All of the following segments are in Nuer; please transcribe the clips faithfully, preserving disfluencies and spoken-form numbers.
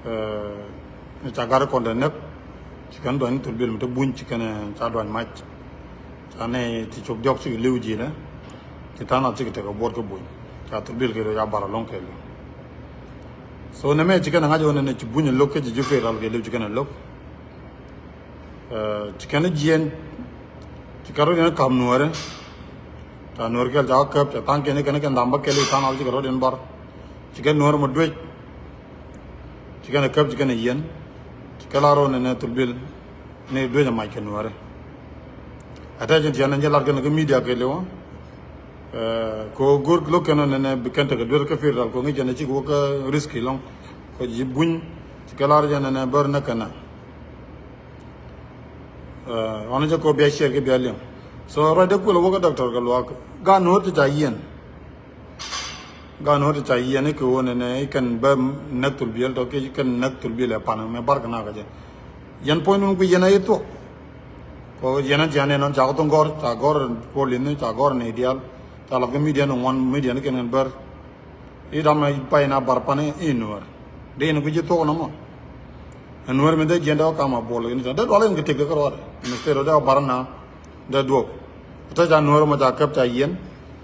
Ca gat kɔn dee näk. Ci kɛn duany Thurbil mi te Buny, ci kɛn ca duany mac. Ca nɛ ti cop diɔk cik li̱w ji̱ lɛ. Ci tha̱a̱ŋ nath cik tek a buɔt kä Buny. Ca Thurbil kɛ ca bar alɔŋ kɛ li̱w. So nɛ mɛ ci kɛn ŋa̱c ɣän nɛ ci Buny lo̱k kä ci ji̱ federal kɛ li̱w ci kɛn lo̱k. Ci kɛn jiɛn ci kɛ rɔ̱diɛn ka̱m Nuäärä. Ca Nuäär kɛl ca käp ca tha̱a̱ŋ kɛn kɛn kɛn dham bä kɛl i̱ tha̱a̱ŋ nath ci kɛ rɔ̱diɛn bar. Ci kɛn Nuäär mɔ duec. Ci kɛn ɛ käp ci kɛn ɛ yiɛn. Ci kɛ la rɔ nɛnɛ Thurbil ni duec ɛ mac kɛ Nuäärä. Attention tiɛn ni jɛ lat kɛn kä media kɛ liwä. Ko go̱r lo̱k kɛn nɛnɛ bi kɛn tekɛ duer kä federal ko ŋi̱c jɛn ɛ cik wä kä risk ilɔŋ. Ko ji̱ Buny ci kɛ lar jɛ nɛnɛ bär nä kɛn na. Ɣɔn jɛ ko bia share kɛ bia liŋ. So ruacdɛ kuël wä kä doctor kɛ luak gan Nuäär ti ca yiɛn. Gan ɣöö ti ca yiɛn i̱ kɛ ɣöö nɛnɛ i̱ kɛn bä näk Thurbil tɔ kiɛ kɛn näk Thurbil ɛ pan mɛ bar kɛ na kä jɛ. Yɛn puɔ̱nydun ku yɛn a i̱ thuɔ̱k. Kɛ ɣöö yɛn a jian ɛnɔn ca kɛ thok gɔ̱r, ca gɔ̱r puɔl i̱ni, ca gɔ̱r nɛy diaal. Ca lath kä media ni ŋuan, media ni kɛn kɛn bär. I̱ dam na pay na bar pan i̱ Nuäär. Dee yɛn ku ji̱ thuɔ̱k nɔmɔ. Ɛ Nuäär mi dee jiɛn dee wä kam a buɔl i̱ni tɔ dee dual in kɛ tëk dee kä ruaadɛ. Instead of dee wä bar na dee duɔk. Tä ca Nuäär mɔ ca käp ca yiɛn.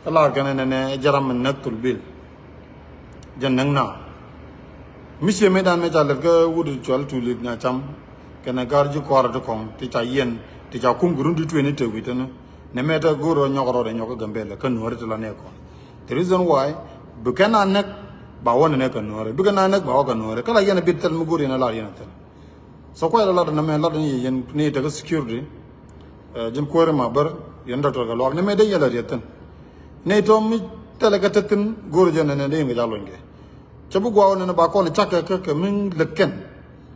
Kä lar kɛn nɛnɛ jɛ ram mi näk Thurbil. Jɛ näk na mi cie mëëdan mëë ca lät kä wut cual Tulit Nyacam. Kɛnɛ gar ji̱ kɔaarɛ ti kɔŋ ti ca yiɛn ti ca kum kɛ run ti tueni te wi̱i̱ tini. Nɛ mëë te go̱o̱r rɔ nyɔk rɔɔdɛ nyɔk kä Gambɛlɛ kä Nuäär ti la nɛɛkɔn. The reason why bi kɛn a näk ba wä nɛnɛ kɛ Nuäär, bi kɛn a näk ba wä kɛ Nuäär kä la yɛn a bit thil mi go̱o̱r yɛn a lar yɛn a thil. So kuay la lat nɛ mɛ lat ni yɛ yɛn ni tekɛ security. Ji̱n kuäärä ma bär yɛn doctor kɛ luak nɛ mɛ dee yɛn la riet thin. Ni tɔ mi thilɛ kɛ te thin go̱o̱r jɛ nɛ nɛ dee yɛn kɛ ca luny kɛ. Cɛ bi guaw nɛ nɛ ba kɔn cak kɛ kɛ mi lät kɛn.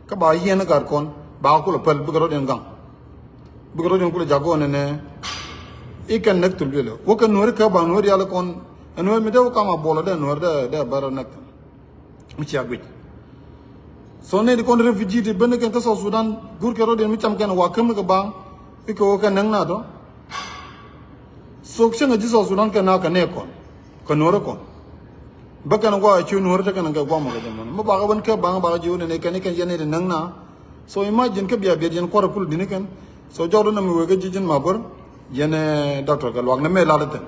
Kä ba yɛn gat kɔn ba kulɛ päl bikɛ rɔ̱diɛn gaŋ. Bikɛ rɔ̱diɛn kulɛ jak go̱o̱r nɛ nɛ. I̱ kɛn näk Thurbil wä kɛ Nuäär kɛ ba Nuäär diaal kɔn. Ɛ Nuäär mi dee wä kam a buɔlɔ dee Nuäär dee dee bär näk thin. Mi cia guic. So nɛy ti kɔn refugee ti ben kɛn kä South Sudan go̱o̱r kɛ rɔ̱diɛn mi cam kɛn wa käm kɛ baŋ. I̱ kɛ wä kɛ näk na tɔ. So cäŋ a ji̱ South Sudan kɛn na kɛ nɛɛkɔn kɛ Nuäärä kɔn. Bä kɛn gua̱a̱ ci Nuäärä te kɛn kɛ gua̱a̱ mɔ kɛ jɛ mɔn mi bakɛ ben kɛ baŋ bakɛ ji̱ wä nɛnɛ kɛn i̱ kɛn yɛn nɛy ti näk na. So imagine kä bia biɛt yɛn kuarɛ pul di̱ni kɛn. So jɔwdä nɛ mi wee kä ji̱ ji̱n ma bär. Yɛn doctor kɛ luak nɛ mɛ lat ithin.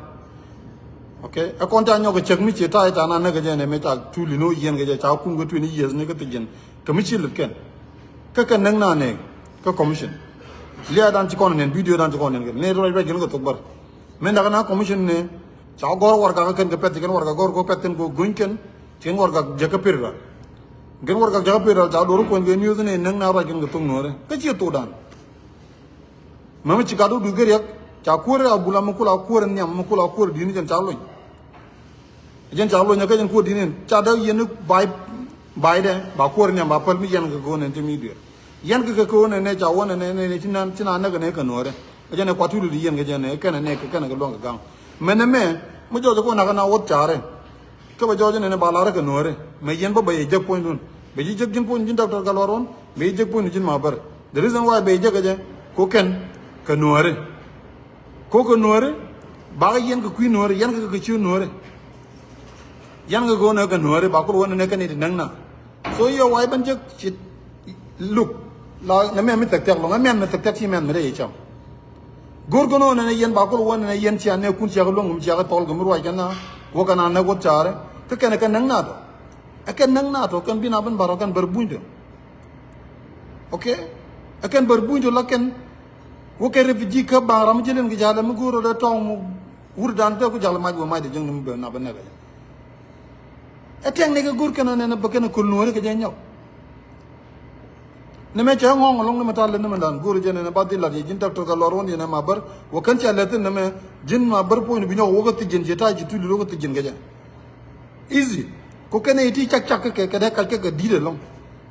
Ok. Ɛ kɔn ca nyɔk kɛ cäk mi ci ta̱a̱ i̱ ta̱a̱ na näk kɛ jɛ nɛ mɛ ca tuli ni wä yiɛn kɛ jɛ ca kum kɛ twenty years ni kä thi ji̱n. Kɛ mi ci lät kɛn. Kä kɛ näk na nɛ kä commission. Lia̱a̱ dan ci kɔn nɛn video dan ci kɔn nɛn kɛ nɛ ruac ruac kɛn kɛ thok bär. Mɛ dak na commission nɛ ca gɔr warɛgak kɛn kɛ pɛth ci kɛn warɛgak gɔr kɛ pɛth kɛn kɛ go̱ny kɛn. Ci kɛn warɛgak jɛ kä pir ral. Kɛn warɛgak jɛ kä pir ral ca do̱r kuɛn kɛ news nɛ näk na ruac kɛn kɛ thok Nuäärä kä ci thok dan. Mɛmɛ ci gat wä duth kä riɛk ca kuäär a bula mi kula kuäär nhiam mi kula kuäär di̱t ni jɛn ca lony. Jɛn ca lony kä jɛn kuäär di̱t ni ca dee yɛn ni bay bay dɛ ba kuäär nhiam ba päl mi yɛn kɛ ko̱n ɛn ti mi duer. Yɛn kɛ kɛ ko̱n ɛn nɛ ca wä nɛ nɛ nɛ ci nan ci nan nɛ kɛ nɛ kɛ Nuäärä. Jɛn ɛ kuat tuli di yɛn kɛ jɛn ɛ kɛn ɛ nɛ kɛ kɛn ɛ kɛ luɔ̱ŋ kɛ gaŋ. Mɛn ɛmɛ mi jɔɔc kɛ wä nak kɛ na wä caarɛ. Kä bɛ jɔɔc nɛn ba lar kɛ Nuäärä mɛ yɛn bä bɛ yɛ jek puɔ̱nydun bɛ ji̱ jek ji̱n puɔ̱ny ji̱n doctor Gatluak Ruɔ̱n bɛ yɛ jek puɔ̱nydun ji̱n ma bär. The reason why bɛ yɛ jek kɛ jɛ ko kɛn kɛ Nuäärä. Ko kɛ Nuäärä bakɛ yɛn kɛ kui̱ Nuäärä yɛn kɛ kɛ ciö Nuäärä. Yɛn kɛ go̱o̱n ɛ kɛ Nuäärä ba kul wä nɛn ɛ kɛn i̱ ti näk na. So yɛ why bän jek ci luk la nɛ mɛn mi thɛk thɛk lɔŋ ɛ mɛn mi thɛk thɛk ci mɛn mi rɛy cam. Go̱r gɔn ɣän ɛn ɛ yɛn ba kul wä nɛn ɛ yɛn cia nɛ kun cia kɛ luɔ̱ŋ mi cia kɛ thɔl kɛ mi ruac kɛn na wä kɛn a näk wä caarɛ kä kɛn ɛ kɛn näk na tɔ. Ɛ kɛn näk na tɔ kɛn bi na ben bar ɔ kɛn bär buny tɔ. Ok. Ɛ kɛn bär buny tɔ la kɛn wä kɛ refugee kä baŋ ram mi jɛ len kɛ ja̱l ɛ mi go̱r ɔ dee tɔŋ mi wur dan tɛ ku ja̱l mac wä mac dee jäŋ ni mi ben na ben näk ɛ. Ɛ tɛŋ ni kɛ go̱r kɛn ɔ nɛn ɛ bä kɛn ɛ köl Nuäärä kɛ jɛ nyɔk. Ni mɛ cɛ ŋɔŋ ɛlɔŋ ni mɛ ta̱a̱ lät ni mɛ da̱a̱n go̱o̱ri jɛ nɛn ɛ ba dhil lat yɛ ji̱n doctor Gatluak Ruɔ̱n yɛn ɛ ma bär wä kɛn cɛ lät thin ni mɛ ji̱n ma bär puɔ̱ny ni bi nyɔk wä kä thi̱c ji̱n ciɛ ta̱a̱ ji̱ tuli wä kä thi̱c ji̱n kɛ jɛ. Easy. Ko kɛn ɛ ti cak cak kɛ kɛ dee kac kɛ kɛ di̱t ɛlɔŋ.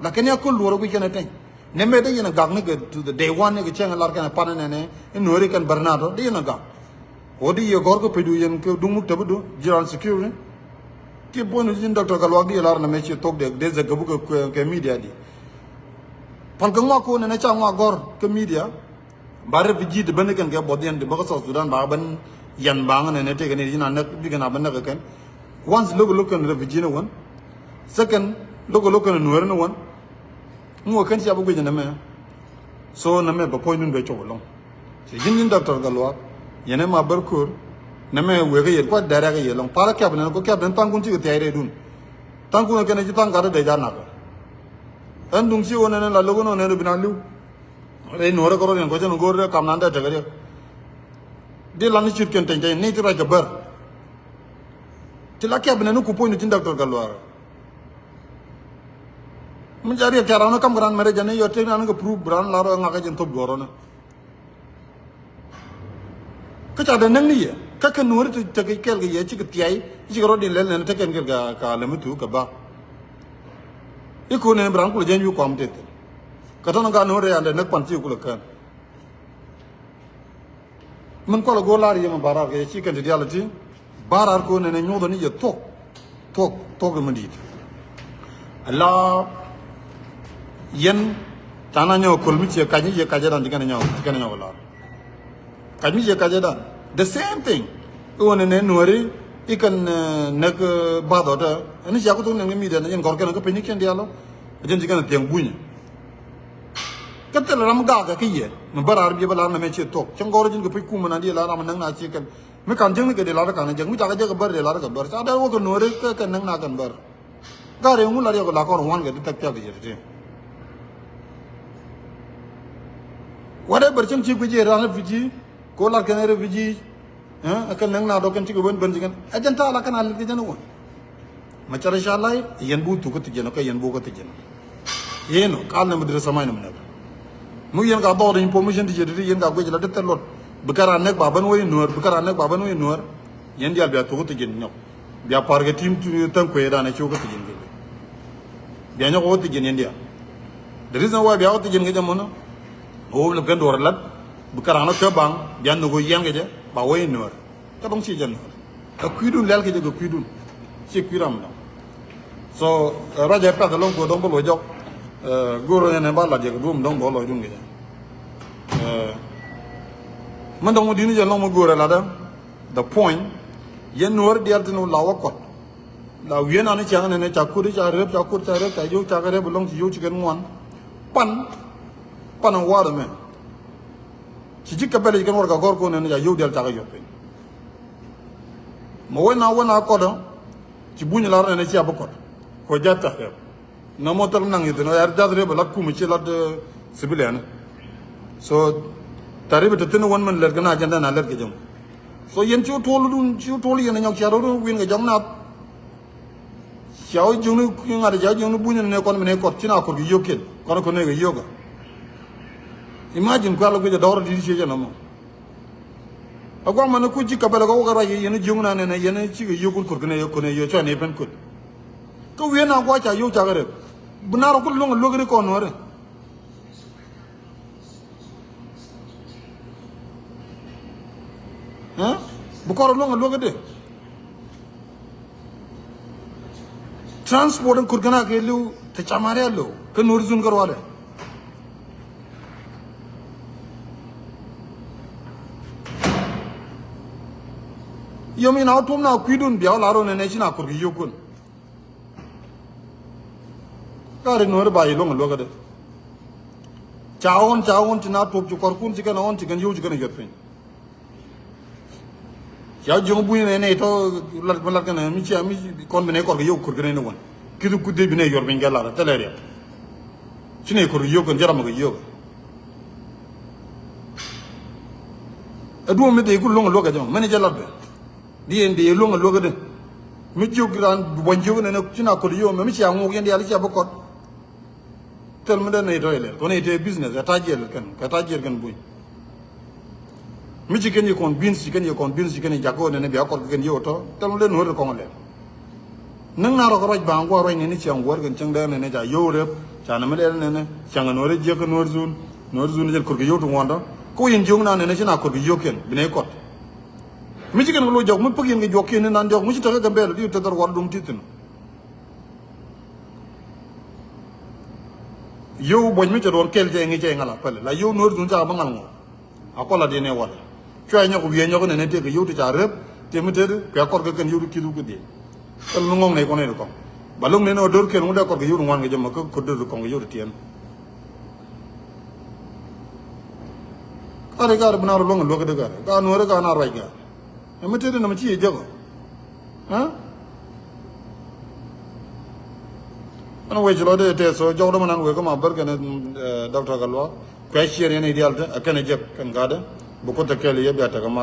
Lakin ya köl luɔr ɛ guic kɛn ɛ tɛny. Ni mɛ dee yɛn ɛ gak ni kɛ to the day one ni kɛ cɛŋ ɛ lar kɛn ɛ pan ɛ nɛn ɛ in Nuäärä kɛn bär na tɔ dee yɛn ɛ gak. Wä di yɛ gɔr kä pecdu yɛn kɛ duŋ muk täpidu ji̱ ran security. Ti puɔ̱ny ji̱n doctor Gatluak di lar na mɛ ci thok dek dee zɛ gäbu kɛ kɛ media di. Pal kɛ ŋuak ko nɛnɛ ca ŋuak gɔr kɛ media. Ba refugee di bäni kɛn kɛ buɔth yɛn di bä kä South Sudan ba bän yɛn ba ŋä nɛnɛ tëkɛ ni ji̱n a näk bikɛn a bä näk kɛ kɛn. Once lo̱k lo̱k kɛn refugee ni wän. Second lo̱k lo̱k kɛn Nuäärä ni wän. Ŋuɔ kɛn cia bi guic nɛmɛ. So nɛmɛ bɛ puɔ̱nydun bɛ cop ɛlɔ̱ŋ. Ci ji̱n ji̱n Doctor Gatluak. Yɛn ɛ ma bär ko̱r. Nɛmɛ wëë kä yɛn kua̱c dɛrɛ kä yɛn ɛlɔ̱ŋ. Parä kɛp nɛn kɔ kɛp nɛn tha̱a̱ŋkun cikɛ thiac rɛydun. Tha̱a̱ŋkun ɛ kɛn ɛ ci tha̱a̱ŋ gat ɛ dee ca nak. Ɛn duŋ ci ɣöö nɛn ɛ la lo̱k ɛn ɣöö nɛn ɛ bi na li̱w. Rɛy nuɔ̱ɔ̱rä kärɔ̱ yɛn kɔ cɛn go̱o̱r dee kam nan dee tekɛ riɛk. Di lan ni ci̱t kɛn teny teny ni ti ruac kɛ bär. Ti la kɛp nɛn ni ku puɔ̱ny ni ji̱n Doctor Gatluak. Mi ca riɛk tɛ̈r ran kä kam kɛ ran mɛrɛ jɛn ni yɔ tëk ran kä proof bi ran lar ɔ ŋakä jɛn thop duɔ̱ɔ̱r ɔnɛ. Kä ca dee näk ni yɛ kä kɛ nuɔ̱ɔ̱ri ti tekɛ kɛɛl kɛ yɛ cikɛ thiac cikɛ rɔ̱ din lɛl nɛn tekɛn kɛl kɛ ka lɛ mi thuk kɛ ba. I̱ ko̱n nɛn bi ran kulɛ jɛn wi̱i̱ kuam tëth. Kɛ tɔn gat nuɔ̱ɔ̱ri an dee näk pan ci kulɛ kään. Min kualɛ go̱o̱r lar yɛ mi barar kɛ ci kɛn ti dial ti barar ko nɛnɛ nyuɔth ni yɛ thuɔk. Thuɔk thuɔk mi di̱i̱t. Ala yɛn tana nyɔk köl mi ciɛ kac ni yɛ kac dan ci kɛn nyɔk ci kɛn nyɔk lar. Kac mi ciɛ kac dan the same thing. Iwä nɛnɛ nuɔri ikan nɛk bath ɔtɛ. Ɛn cia ku thok nɛn kɛ mi dɛn yɛn gɔr kɛn kɛ piny ni kɛn dial ɔ. Jɛn ci kɛn thiɛŋ bunyɛ. Kä thil ram gakɛ kä yɛ mi bä raar biɛ bä lar nɛmɛ ciɛ thuɔk cä ŋɔr ji̱n kɛ puc kumɛ na diɛ lar ram näŋ na ciɛ kɛn mi kan jiäkni kɛ dee lar kan jiäk mi cakɛ jiäk kɛ bär dee lar kɛ bär ca dee wä kɛ nuɔri kɛ kɛ näŋ na kɛn bär. Gari ŋu lar yɛ kɛ la kɔr wan kɛ di thɛk thɛk kɛ yɛ ti ti. Whatever cäŋ ci guic yɛ ran refugee ko lar kɛn refugee. Ɛ kɛn näk na dɔk kɛn cikɛ wen ben ci kɛn ɛ jɛn ta̱a̱ la kɛn a lɛt kɛ jɛn wä. Ma cɛ rɛ ca live yɛn bu thuk kä thi jɛn kä yɛn bu kä thi jɛn. Yɛn ɔ kal nɛ mi diri samay nɛ mi nɛ. Mi yɛn ka dhɔr information ti jɛ diri yɛn ka guic la di thɛl luɔt bi kɛ ran nɛk ba ben wä inuɔr bi kɛ ran nɛk ba ben wä inuɔr. Yɛn dial bia thuk kä thi jɛn nyɔk. Bia par kɛ tim thäŋ kuɛ dan ɛ ci wä kä thi jɛn kɛ. Bia nyɔk wä thi jɛn yɛn dial. The reason why bia wä thi jɛn kɛ jɛ mɔnɔ. Wä wä lɛ kɛn duɔr lat bi kɛ ran ɔ kɛ baŋ bia nhuk wä yɛn kɛ jɛ ba wä inuɔr. Kä dɔ̱ŋ ci jɛ nööl. Ɛ kui̱dun lɛl kɛ jɛ kɛ kui̱dun. Ci kui̱ ram dɔ̱ŋ. So ruacɛ pɛth ɛlɔ̱ŋ kuɔ dɔ̱ŋ bä loc jɔk. Go̱o̱r ɛn ɛ ba lat jɛ kɛ duɔ̱m dɔ̱ŋ bä lɔcdun kɛ jɛ. Mɛn dɔ̱ŋ mɛ di̱n jɛ lɔ̱ŋ mɛ go̱o̱r ɛ latdä. The point. Yɛn nuɔ̱ɔ̱r diaal tin wä la wä kɔt. La wi̱i̱ ɛn an i̱ ciaŋ nɛn ɛ ca kut i̱ ca rep ca kut ca rep ca yio̱w ca kɛ rep ɛlɔ̱ŋ ci yio̱w ci kɛn ŋuan. Pan. Pan ɛn wa̱a̱r ɛmɛ. Ci ji̱ kɛ bɛl i̱ kɛn wär kɛ gɔ̱r ko̱n ɛn ca yio̱w diaal ca kɛ yɔt piny. Mɛ wec na wä na kɔt ɔ ci buny lar nɛn ci a bi kɔt. Kɔ jath ta̱th rɛp na mɔ thil naŋ ithin ɔ yar jath rɛp lat kum ci lat civilian. So ta̱th rɛp ithin wän mɛn lɛt kɛ na jɛn dɛn a lɛt kɛ jɛ mɔ. So yɛn ci wä tuɔl dun ci wä tuɔl yɛn nyɔk cia rɔ dun win kɛ jɔk nath. Cia wä jiökni ŋa̱t cia wä jiökni buny nɛ kɔn mi nɛ kɔt ci na kɔt kɛ yio̱k kiɛn kɔn kɔn nɛ kɛ yio̱k. Imagine kual guic a dɔr di ci jɛ na mɔ. A guam man ku ji̱ kabɛl kɔ wä kɛ ruac yɛn jiökna nɛnɛ yɛn cikɛ yio̱k kun kɔt kɛ nɛ yio̱k kɔn nɛ yio̱k cua nɛ pen kɔt. Kä wi̱i̱ na gua̱c ca yio̱k ca kɛ rep. Bi na rɔ ku luŋ a luäk ri kɔn nuɔ̱ɔ̱rɛ. Bi kɔr luɔ̱ŋ a luɔ̱k kä dee. Transport in kut kɛn a kɛ liw te camariya low kä nuɔr zun kä rualɛ. Yom in a wä tuɔm na kui̱dun bia wä la rɔ nɛnɛ ci na kut kɛ yio̱kun. Ka ri nuɔ̱ɔ̱ri ba yi luɔ̱ŋ a luäk kä dee. Ca ɣɔn ca ɣɔn ci na tuɔp ci kɔrkun ci kɛn a ɣɔn ci kɛn yio̱w ci kɛn a yuɔth piny. Ca jiöŋ buny nɛ nɛ tɔ lat mi lat kɛn mi cia mi kɔn bi nɛ kɔr kɛ yio̱w kut kɛn ni wän. Kithi kut dee bi nɛ yuɔr piny kɛ lat thilɛ riɛk. Ci nɛ kɔr kɛ yio̱w kɛn jɛ ram kɛ yio̱w. Ɛ duɔ̱ɔ̱m mi dee ku luɔ̱ŋ a luäk kɛ jɛ mɛn jɛ lat bɛ. Di yɛn dee luɔ̱ŋ a luäk kä dee. Mi jiök ran buɔ̱ny jiök nɛ ci na kɔr kɛ yio̱w mɛ mi cia ŋuɔk yɛn diaal cia bi kɔt. Thil mi dee nɛy tɔ̱ ilɛl kɔn ite business ɛ tajiɛl kɛn kɛ tajiɛl kɛn buny. Mi ci kɛn yi convince ci kɛn yi convince ci kɛn yi jakɔ nɛnɛ bia kɔr kɛ kɛn yio̱w tɔ̱ thil mi dee nuɔ̱ɔ̱r kɔŋ ilɛl. Näŋ na rɔ kɛ ruac baŋ gua̱a̱r ruac nɛnɛ ciaŋ wäär kɛn cäŋ dee nɛnɛ ca yio̱w rep ca nɛmɛ lɛl nɛnɛ ciaŋ nuɔ̱ɔ̱r jiäk kä nuɔ̱ɔ̱r zun nuɔ̱ɔ̱r zun jɛn kɔr kɛ yio̱w ti ŋuɔ̱ndɔ. Kä wä yɛn jiök na nɛnɛ ci na kɔr kɛ yio̱w kɛn bi nɛy kɔt. Mi ci kɛn kɛ lo̱c jɔk mi päk yɛn kɛ juɔk kiɛn ni nan diɔ̱k mi ci tekɛ Gambɛl di te dhɔr wal dum ti thin. Yio̱w buɔ̱c mi cɛ duɔ̱n kɛl cɛ ŋi̱ cɛ ŋa̱l a pɛlɛ la yio̱w nuɔ̱ɔ̱r dhun cakɛ bä ŋa̱l ŋɔ̱ɔ̱k. A kɔl a diɛn ɛ walɛ. Cuɛ nyɔk wiee nyɔk nɛnɛ tëë kɛ yio̱w ti ca rep tëë mi tet kuɛ kɔr kɛ kɛn yio̱w ti ki̱th wä kä dhiec. Thil mi ŋɔ̱ŋ nɛy kɔn nɛy ti kɔŋ ba lo̱ŋ nɛn ɛ wä do̱r kɛn wä dee kɔr kɛ yio̱w ti ŋuan kɛ jɛ mɛ kä ko̱r do̱r ti kɔŋ kɛ yio̱w ti tiɛn. Gat i̱ gat bi na rɔ luäŋ luäk di gat i̱ gat nuɔ̱ɔ̱ri gat na ruac gat. Ɛ mi tëëdi nɔmɔ ci yɛ jek ɔ. Ɛ ɛn wec lɔ dee tɛth so jɔk dɔmɔ nan wek kä ma bär kɛn, eh, Doctor Gatluak. Kuɛ ciɛɛr yɛn i̱ diaal te ɛ kɛn ɛ jek kɛn gat i̱ bi kuoth te kɛɛl i̱ yɛ bia tekɛ ma